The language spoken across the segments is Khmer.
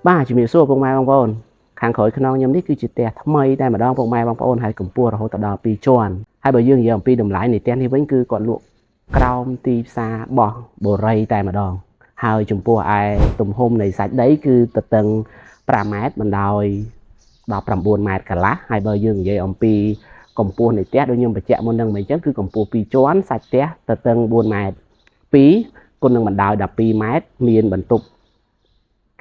បាទជំរាបសួរពុកម៉ែបងប្អូនខាងក្រោយខ្នងខ្ញុំនេះគឺជាផ្ទះថ្មីតែម្ដងពុកម៉ែបងប្អូនហើយកម្ពស់រហូតដល់2ជាន់ហើយបើយើងនិយាយអំពីតម្លៃនៃផ្ទះនេះវិញគឺគាត់លក់ក្រោមទីផ្សារបោះបុរីតែម្ដងហើយចំពោះឯទំហំនៃសាច់ដីគឺទទឹង5ម៉ែត្របណ្ដោយ19ម៉ែត្រកន្លះហើយបើយើងនិយាយអំពីកម្ពស់នៃផ្ទះដូចខ្ញុំបញ្ជាក់មុននឹងមិនអញ្ចឹងគឺកម្ពស់2ជាន់សាច់ផ្ទះទទឹង4ម៉ែត្រ2គុណនឹងបណ្ដោយ12ម៉ែត្រមានបន្ទប់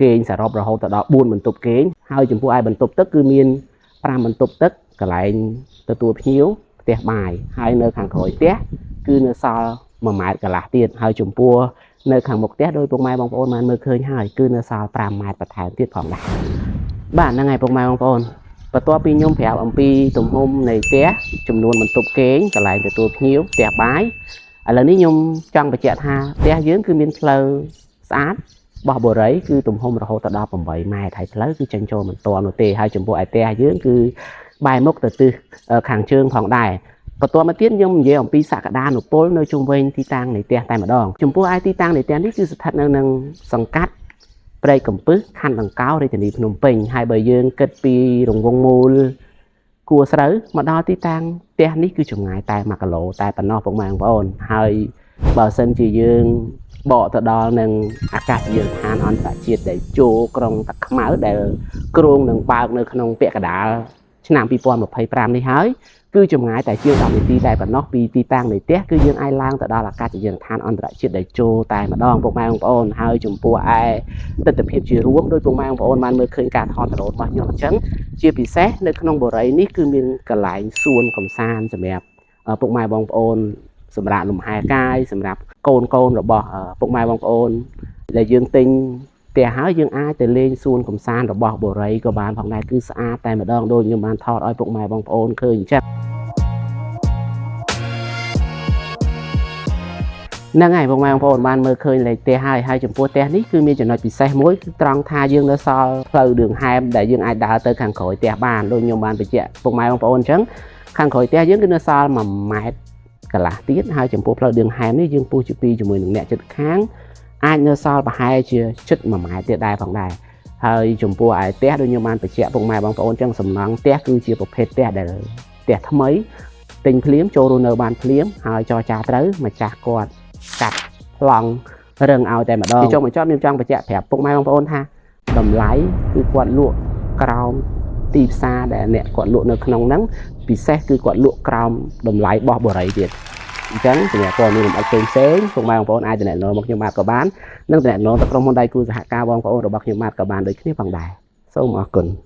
គេងសរុបរហូតទៅដល់4បន្ទប់គេងហើយចំពោះឯបន្ទប់ទឹកគឺមាន5បន្ទប់ទឹកកន្លែងទទួលភ្ញៀវផ្ទះបាយហើយនៅខាងក្រោយផ្ទះគឺនៅសល់1ម៉ែត្រកន្លះទៀតហើយចំពោះនៅខាងមុខផ្ទះដោយពុកម៉ែបងប្អូនបានមើលឃើញហើយគឺនៅសល់5ម៉ែត្របន្ថែមទៀតផងដែរបាទហ្នឹងហើយពុកម៉ែបងប្អូនបន្ទាប់ពីខ្ញុំប្រាប់អំពីទំហំនៃផ្ទះចំនួនបន្ទប់គេងកន្លែងទទួលភ្ញៀវផ្ទះបាយឥឡូវនេះខ្ញុំចង់បញ្ជាក់ថាផ្ទះយើងគឺមានផ្លូវស្អាតបោះបុរីគឺទំហំរហូតដល់8ម៉ែត្រហើយផ្លូវគឺចេញចូលមិនទាន់នោះទេហើយចំពោះឯផ្ទះយើងគឺបែរមុខទៅទិសខាងជើងផងដែរបន្ទាប់មកទៀតខ្ញុំនិយាយអំពីសក្តានុពលនៅជុំវិញទីតាំងនៃផ្ទះតែម្ដងចំពោះឯទីតាំងនៃផ្ទះនេះគឺស្ថិតនៅនឹងសង្កាត់ព្រែកកំពឹសខណ្ឌដង្កោរាជធានីភ្នំពេញហើយបើយើងគិតពីរង្វង់មូលគួរស្រូវមកដល់ទីតាំងផ្ទះនេះគឺចម្ងាយតែ1គីឡូតែប៉ុណ្ណោះពុកម៉ែបងប្អូនហើយបើសិនជាយើងបកទៅដល់នឹងអាកាសយានដ្ឋានអន្តរជាតិដែលចូលក្រុងតាខ្មៅដែលគ្រោងនឹងបើកនៅក្នុងពាក់កណ្ដាលឆ្នាំ2025នេះហើយគឺចម្ងាយតែជាង10នាទីតែប៉ុណ្ណោះពីទីតាំងនៃផ្ទះគឺយើងអាចឡើងទៅដល់អាកាសយានដ្ឋានអន្តរជាតិដែលចូលតែម្ដងពុកម៉ែបងប្អូនហើយចំពោះឯទិដ្ឋភាពជារួមដោយពុកម៉ែបងប្អូនបានមើលឃើញការថតដ្រូនរបស់ខ្ញុំអញ្ចឹងជាពិសេសនៅក្នុងបុរីនេះគឺមានកន្លែងសួនកំសាន្តសម្រាប់ពុកម៉ែបងប្អូនសម្រាប់លំហែកាយសម្រាប់កូនៗរបស់ពុកម៉ែបងប្អូនដែលយើងទិញផ្ទះហើយយើងអាចទៅលេងសួនកំសាន្តរបស់បុរីក៏បានផងដែរគឺស្អាតតែម្ដងដូចខ្ញុំបានថតឲ្យពុកម៉ែបងប្អូនឃើញអញ្ចឹងហ្នឹងហើយពុកម៉ែបងប្អូនបានមើលឃើញលេខផ្ទះហើយហើយចំពោះផ្ទះនេះគឺមានចំណុចពិសេសមួយគឺត្រង់ថាយើងនៅសល់ផ្លូវឌឿងហែមដែលយើងអាចដើរទៅខាងក្រោយផ្ទះបានដូចខ្ញុំបានបញ្ជាក់ពុកម៉ែបងប្អូនអញ្ចឹងខាងក្រោយផ្ទះយើងគឺនៅសល់1ម៉ែត្រកន្លះទៀតហើយចំពោះផ្លូវឌឿងហែមនេះយើងពុះជាពីរជាមួយនឹងអ្នកជិតខាងអាចនៅសល់ប្រហែលជាជិត1ម៉ែត្រទៀតដែរផងដែរហើយចំពោះឯផ្ទះដូចខ្ញុំបានបញ្ជាក់ពុកម៉ែបងប្អូនអញ្ចឹងសំណង់ផ្ទះគឺជាប្រភេទផ្ទះដែលផ្ទះថ្មីទិញភ្លាមចូលរស់នៅបានភ្លាមហើយចរចាត្រូវម្ចាស់គាត់កាត់ប្លង់រឹងឲ្យតែម្ដងចុងបញ្ចប់ខ្ញុំចង់បញ្ជាក់ប្រាប់ពុកម៉ែបងប្អូនថាតម្លៃគឺគាត់លក់ក្រោមទីផ្សារដែលអ្នកគាត់លក់នៅក្នុងហ្នឹងពិសេសគឺគាត់លក់ក្រោមតម្លៃបោះបុរីទៀតអញ្ចឹងសម្រាប់ព័ត៌មានលម្អិតផ្សេងៗពុកម៉ែបងប្អូនអាចទំនាក់ទំនងមកខ្ញុំបាទក៏បាននិងទំនាក់ទំនងទៅក្រុមហ៊ុនដៃគូសហការបងប្អូនរបស់ខ្ញុំបាទក៏បានដូចគ្នាផងដែរសូមអរគុណ។